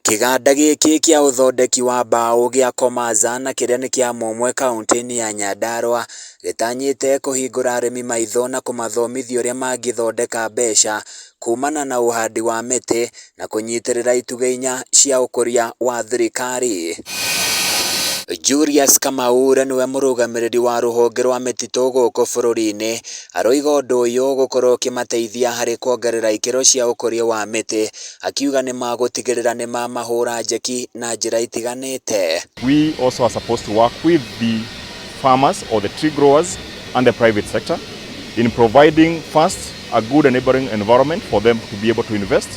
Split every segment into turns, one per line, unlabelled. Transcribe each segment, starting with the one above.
Kĩganda gĩkĩ kĩa ũthondeki wa mbaũ gĩa Komaza na kĩrĩa nĩ kĩa Mũmwe kauntĩ-inĩ ya Nyandarua gĩtanyĩte kũhingũra arĩmi maitho na kũmathomithia ũrĩa mangĩthondeka mbeca kumana na ũhandi wa mĩtĩ na kũnyitĩrĩra itugĩ inya cia ũkũria wa thirikari. Julius Kamau ũrĩa nĩwe mũrũgamĩrĩri wa rũhonge rwa mĩtitũ gũkũ bũrũri-inĩ aroiga ũndũ ũyũ ũgũkorwo ũkĩmateithia harĩ kuongerera ikĩro cia ũkũria wa mĩtĩ akiuga nĩ magũtigĩrĩra nĩ mamahũra njeki na njĩra itiganĩte.
We also are supposed to work with the farmers or the tree growers and the private sector in providing first a good enabling environment for them to be able to invest,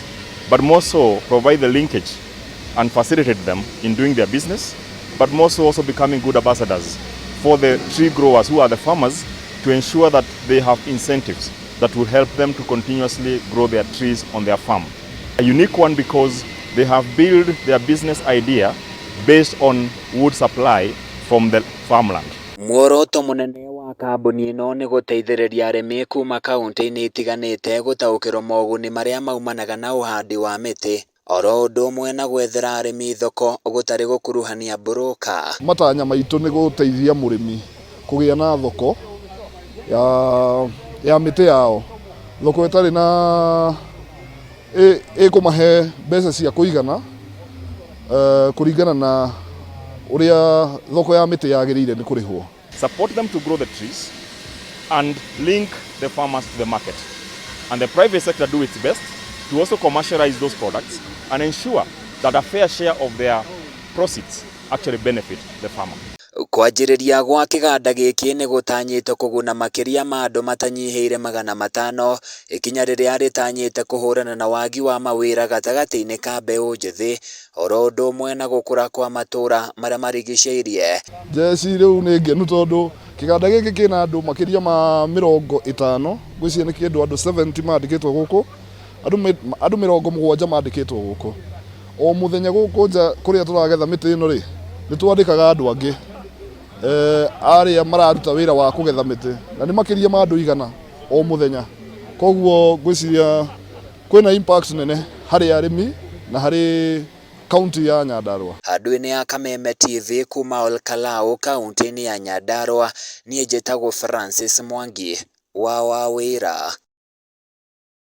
but more so provide the linkage and facilitate them in doing their business, but more so also becoming good ambassadors for the tree growers who are the farmers to ensure that they have incentives that will help them to continuously grow their trees on their farm. A unique one because they have built their business idea based on wood supply from the farmland.
Muoroto mũnene wa kambuni ĩno nĩ gũteithĩrĩria arĩmi kuma kaunti-inĩ itiganĩte gũtaũkĩrwo moguni marĩa maumanaga na ũhandi wa mĩtĩ oro ũndũ ũmwe na gwethera arĩmi thoko gũtarĩ gũkuruhania mburũka.
Matanya maitũ nĩ gũteithia mũrĩmi kũgĩa na thoko ya, ya mĩtĩ yao, thoko ĩtarĩ na ĩkũmahe mbeca cia kũigana kũringana na ũrĩa thoko ya mĩtĩ yagĩrĩire nĩ kũrĩhwo.
Support them to grow the trees and link the farmers to the market. And the private sector do its best to also commercialize those products and ensure that a fair share of their proceeds actually benefit the farmer.
Kwanjĩrĩria gwa kĩganda gĩkĩ nĩ gũtanyĩtwo kũguna makĩria ma andũ matanyihĩire 500, ikinya rĩrĩa rĩtanyĩte kũhũrana na wagi wa mawĩra gatagatĩ-inĩ ka mbeũ njĩthĩ oro ũndũ ũmwe na gũkũra kwa matũra marĩa marigicĩirie.
Njeci rĩu nĩ ngenu tondũ kĩganda gĩkĩ kĩna andũ makĩria ma 50, ngwĩciria nĩ kĩndũ andũ 70 mandĩkĩtwo gũkũ, andũ 70 mandĩkĩtwo gũkũ. O mũthenya gũkũ nja kũrĩa tũragetha mĩtĩ ĩno rĩ, nĩ twandĩkaga andũ angĩ arĩa mararuta wĩra wa kũgetha mĩtĩ na nĩ makĩria ma andũ 100 o mũthenya. Koguo ngwĩciria kwĩna impact nene harĩ arĩmi na harĩ kaunti ya Nyandarua.
Handũ-inĩ ya Kameme TV kuma Olkalau kaunti-inĩ ya Nyandarua, niĩ njĩtagwo Francis Mwangi wa Wawĩra.